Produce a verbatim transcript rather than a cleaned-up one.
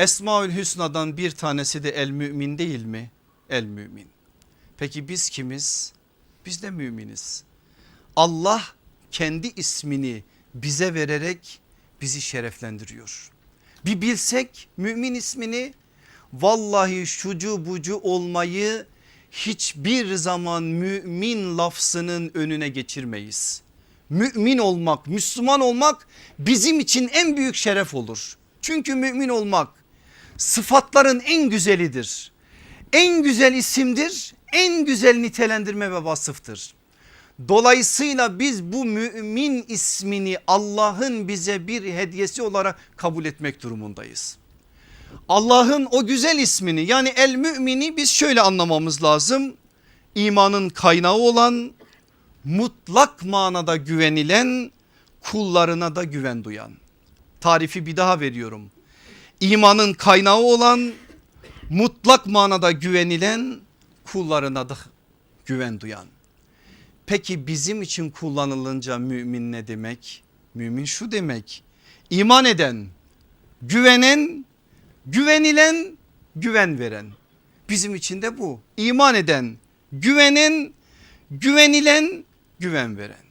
Esmaül Hüsna'dan bir tanesi de El Mümin değil mi? El Mümin. Peki biz kimiz? Biz de müminiz. Allah kendi ismini bize vererek bizi şereflendiriyor. Bir bilsek mümin ismini, vallahi şucu bucu olmayı hiçbir zaman mümin lafzının önüne geçirmeyiz. Mümin olmak, Müslüman olmak bizim için en büyük şeref olur. Çünkü mümin olmak sıfatların en güzelidir. En güzel isimdir, en güzel nitelendirme ve vasıftır. Dolayısıyla biz bu mümin ismini Allah'ın bize bir hediyesi olarak kabul etmek durumundayız. Allah'ın o güzel ismini, yani El Mümin'i biz şöyle anlamamız lazım. İmanın kaynağı olan, mutlak manada güvenilen, kullarına da güven duyan. Tarifi bir daha veriyorum. İmanın kaynağı olan, mutlak manada güvenilen, kullarına da güven duyan. Peki bizim için kullanılınca mümin ne demek? Mümin şu demek: iman eden, güvenen, güvenilen, güven veren. Bizim için de bu. İman eden, güvenen, güvenilen, güven veren.